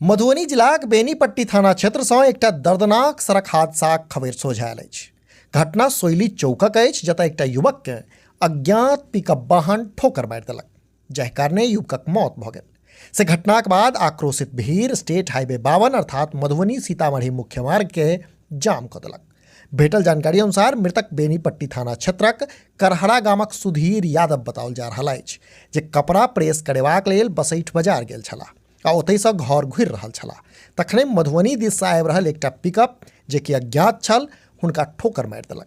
मधुबनी जिलाक बेनीपट्टी थाना क्षेत्र सँ एकटा दर्दनाक सड़क हादसाक खबरि सोझा आयल अछि। घटना सोइली चौकक अछि, जतय एकटा युवक के अज्ञात पिकअप वाहन ठोकर मारि देलक, जाहि कारणे युवकक मौत भऽ गेल। से घटनाक बाद आक्रोशित भीड़ स्टेट हाईवे 52 अर्थात मधुबनी सीतामढ़ी मुख्य मार्ग के जाम कऽ देलक। भेटल जानकारी अनुसार मृतक बेनीपट्टी थाना क्षेत्रक करहरा गामक सुधीर यादव बताओल जा रहल अछि, जे कपड़ा प्रेस करेबाक लेल बसैठ बाजार गेल छलाह आ ओतहिसँ घर घुरि रहल छलाह। तखने मधुबनी दिससँ आबि रहल एकटा पिकअप, जे कि अज्ञात छल, हुनका ठोकर मारि देलक।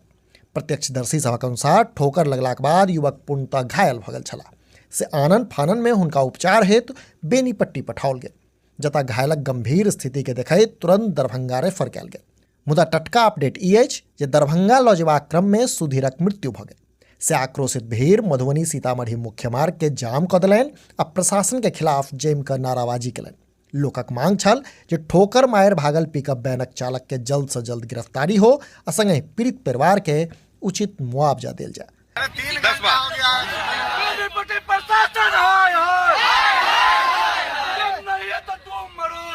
प्रत्यक्षदर्शी सभक अनुसार ठोकर लगलाक बाद युवक पूर्णतः घायल भऽ गेल छलाह। से आनन फाननमे हुनका उपचार हेतु बेनीपट्टी पठाओल गेल, जतऽ घायलक गंभीर स्थितिके देखैत तुरंत दरभंगा रेफर कयल गेल। मुदा टटका अपडेट ई अछि जे दरभंगा लऽ जेबाक क्रममे सुधीरक मृत्यु भऽ गेल। से आक्रोशित भीड़ मधुबनी सीतामढ़ी मुख्य मार्ग के जाम कऽ देलनि आ प्रशासन के खिलाफ जमि कऽ नाराबाजी केलनि। लोकक मांग छल जे ठोकर मारि भागल पिकअप वैनक चालक के जल्द से जल्द गिरफ्तारी हो आ संगहि पीड़ित परिवार के उचित मुआवजा देल जाय। 10 बार प्रशासन हाय हाय, नहीं है तो तुम मरो,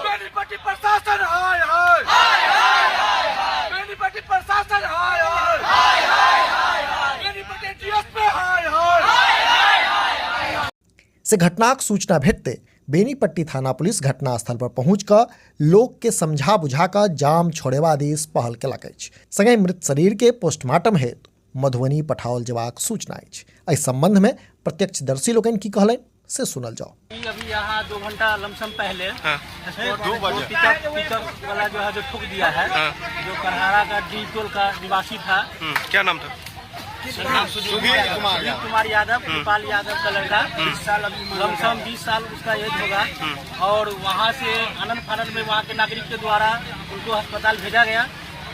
बेनीपट्टी प्रशासन हाय हाय, बेनीपट्टी प्रशासन हाय हाय, बेनीपट्टी डीएसपी हाय हाय। से घटनाक सूचना भेटते बेनीपट्टी थाना पुलिस घटनास्थल पर पहुंच कऽ लोक के समझा बुझा कऽ जाम छोड़ेबा दिस पहल केलक अछि। संगहि मृत शरीर के पोस्टमार्टम हेतु मधुबनी पठाओल जेबाक सूचना अछि। एहि संबंध में प्रत्यक्षदर्शी लोकनि की कहलनि से सुनल जाओ। अभी यहाँ 2 घंटा लमसम पहले 2 बजे पिकअप वाला जो है जो ठोक दिया है, जो करहारा का डी टोल का निवासी था। क्या नाम था? सुधीर कुमार यादव, कृपाल यादव का लड़का, लमसम 20 साल उसका एज होगा। और वहाँ से आनंद फानंद में वहाँ के नागरिक के द्वारा उनको अस्पताल भेजा गया।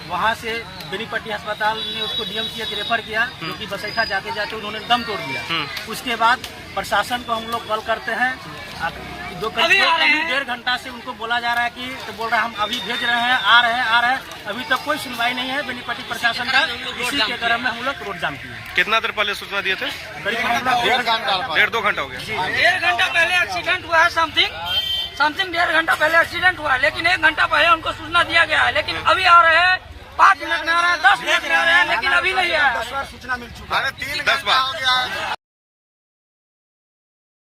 वहाँ से बेनीपट्टी अस्पताल ने उसको डीएमसीएच रेफर किया, जो कि बसैठा जाते जाते उन्होंने दम तोड़ दिया। उसके बाद प्रशासन को हम लोग कॉल करते हैं, दो करीब 1.5 घंटा से उनको बोला जा रहा है कि तो बोल रहा है हम अभी भेज रहे हैं, आ रहे हैं, आ रहे हैं। अभी तक कोई सुनवाई नहीं है बेनीपट्टी प्रशासन का। इसी के क्रम में हम लोग रोड जाम किए। कितना देर पहले सूचना दिए थे? करीब हम लोग 1.5 2 घंटा हो गया। 1.5 घंटा पहले एक्सीडेंट हुआ है, समथिंग समथिंग 1.5 घंटा पहले एक्सीडेंट हुआ है, लेकिन 1 घंटा पहले उनको सूचना दिया गया है, लेकिन अभी आ रहे हैं, 5 मिनट में आ रहे हैं, 10 मिनट में आ रहे हैं, लेकिन अभी नहीं आया। 10 बार।